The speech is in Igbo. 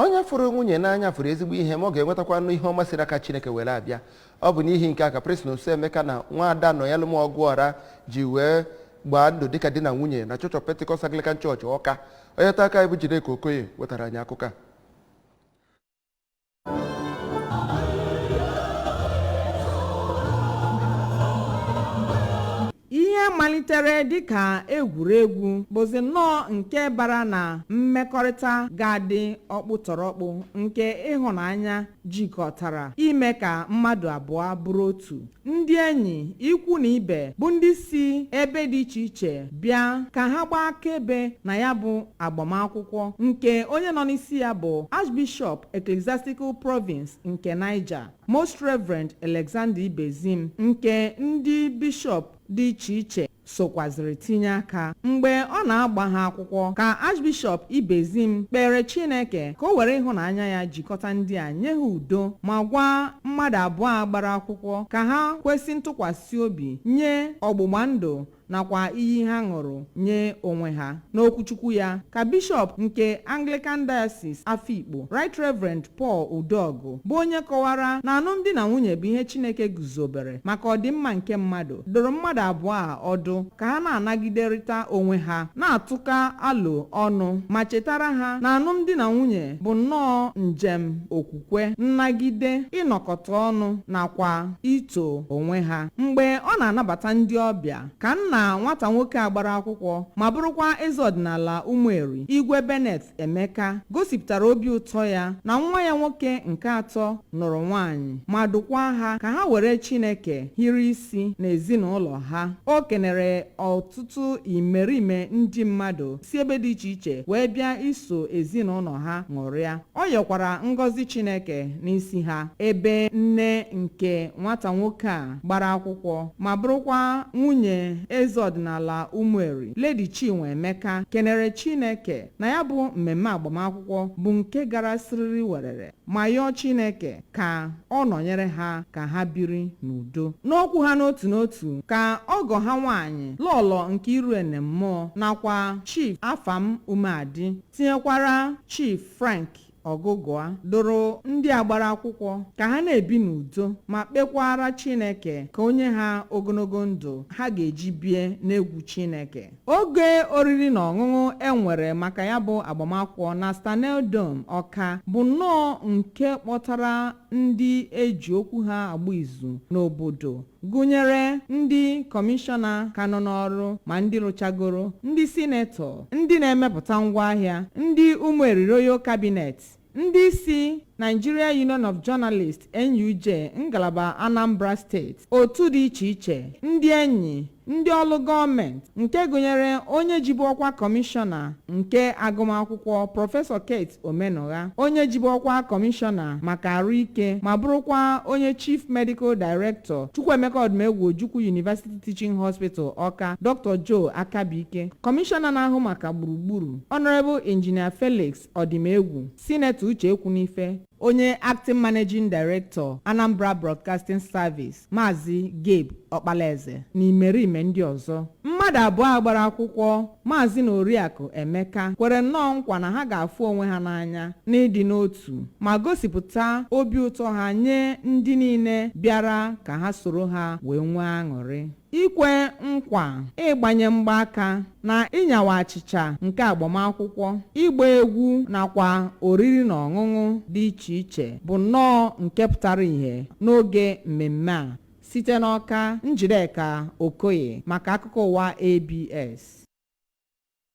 Onye fụrụ nwunye n'anya fụrụ ezigbo ihe, ma ọ ga-enwetakwanụ ihe ọma siri aka Chineke were abịa. Ọ bụ n'ihi nke a ka Prince Nonso Emeka na nwaada Nọnyelụm Ọgụọra ji wee gbaa ndụ dịka di na nwunye na Church of Pentecost Anglican Church, Ọka. Onye nta aka anyị bụ Jideka Okoye wetara anyị akụkọ a. Ihe malitere dịka egwuregwu bụzi nnọọ nke bara na mmekọrịta ga-adị ọkpụtọrọkpụ, nke ịhụnanya jikọtara ime ka mmadụ abụọ bụrụ otu. Ndị enyi, ikwu na ibe bụ ndị si ebe dị iche iche bịa ka ha gbaa akaebe na ya bụ agbamakwụkwọ, nke onye nọ n'isi ya bụ Archbishop Ecclesiastical Province nke Niger, Most Reverend Alexander Ibezim, nke ndị bishọp dị iche iche sokwaziri tinye aka. Mgbe ọ na-agba ha akwụkwọ, ka Archbishop Ibezim kpere Chineke ka o were ịhụnanya ya jikọta ndị a, nye ha udo, ma gwa mmadụ abụọ a gbara akwụkwọ ka ha kwesị ntụkwasị obi nye ọgbụgba ndụ nakwa iyi ha ṅụrụ nye onwe ha. N'okwuchukwu ya, ka Bishọp nke Anglican Diocese Afikpo, Right Reverend Paul Udogu, bụ onye kọwara na alụmdi na nwunye bụ ihe Chineke guzobere maka ọdịmma nke mmadụ, dụrụ mmadụ abụọ a ọdụ ka ha na-anagiderịta onwe ha, na-atụka alo ọnụ, ma chetara ha na alụmdi na nwunye bụ nnọọ njem okwukwe, nnagide, ịnọkọta ọnụ nakwa ito onwe ha. Mgbe ọ na-anabata ndị ọbịa, ka nna nwata nwoke a gbara akwụkwọ ma bụrụkwa eze ọdịnala Ụmụeri, Igwe Benneth Emeka, gosipụtara obi ụtọ ya na nwa ya nwoke nke atọ nụrụ nwaanyị, ma dụkwa ha ka ha were Chineke hiri isi n'ezinụlọ ha. O kenere ọtụtụ imerime ndị mmadụ si ebe dị iche iche wee bịa iso ezinụlọ ha ṅụrịa. Ọ yọkwara ngọzi Chineke n'isi ha. Ebe nne nke nwata nwoke a gbara akwụkwọ ma bụrụkwa nwunye eze ọdịnala Ụmụeri, Lady Chinwe Emeka, kenere Chineke na ya bụ mmemme agbamakwụkwọ bụ nke gara siriri werere, ma yọọ Chineke ka ọ nọnyere ha ka ha biri n'udo. N'okwu ha n'otu n'otu, ka ọgọ ha nwaanyị, Lọlọ Nkiru Enemmụọ, nakwa Chief Afam Umeadi, tinyekwara Chief Frank Ọgụgụa, dụrụ ndị a gbara akwụkwọ ka ha na-ebi n'udo, ma kpekwara Chineke ka o nye ha ogologo ndụ ha ga-eji bie n'egwu Chineke. Oge oriri na ọṅụṅụ e nwere maka ya bụ agbamakwụkwọ na Stanel Dome, Ọka, bụ nnọọ nke kpọtara ndị eji okwu ha agba izu n'obodo, gụnyere ndị kọmishọna ka nọ n'ọrụ ma ndị rụchagoro, ndị sinetọ, ndị na-emepụta ngwaahịa, ndị Ụmụeri Royal Cabinet, ndị isi Nigeria Union of Journalists, NUJ, ngalaba Anambra Steeti, otu dị iche iche, ndị enyi, ndị ọrụ gọọmenti, nke gụnyere onye jibu ọkwa kọmishọna nke agụmakwụkwọ, Prọfesọ Kate Omenugha, onye jibu ọkwa kọmishọna maka arụike ma bụrụkwa onye Chief Medical Director, Chukwuemeka Odumegwu Ojukwu University Teaching Hospital, Ọka, Dr. Joe Akabike, kọmishọna na-ahụ maka gburugburu, Honorable Engineer Felix Ọdịmegwu, Sinetọ Uche Ekwunife, onye Acting Managing Director, Anambra Broadcasting Service, Maazị Gabe Ọkpalaeze, na imerime ndị ọzọ. Mmadụ abụọ a gbara akwụkwọ, Maazị na Oriakụ Emeka, kwere nnọọ nkwa na ha ga-afụ onwe ha n'anya n'ịdị n'otu, ma gosipụta obi ụtọ ha nye ndị niile bịara ka ha soro ha wee nwee aṅụrị. Ikwe nkwa, ịgbanye mgbaaka na ịnyawa achịcha nke agbamakwụkwọ, ịgba egwu nakwa oriri na ọṅụṅụ dị iche iche bụ nnọọ nke pụtara ìhè n'oge mmemme a. Site n'Ọka, Njideka Okoye maka akụkọ ụwa ABS.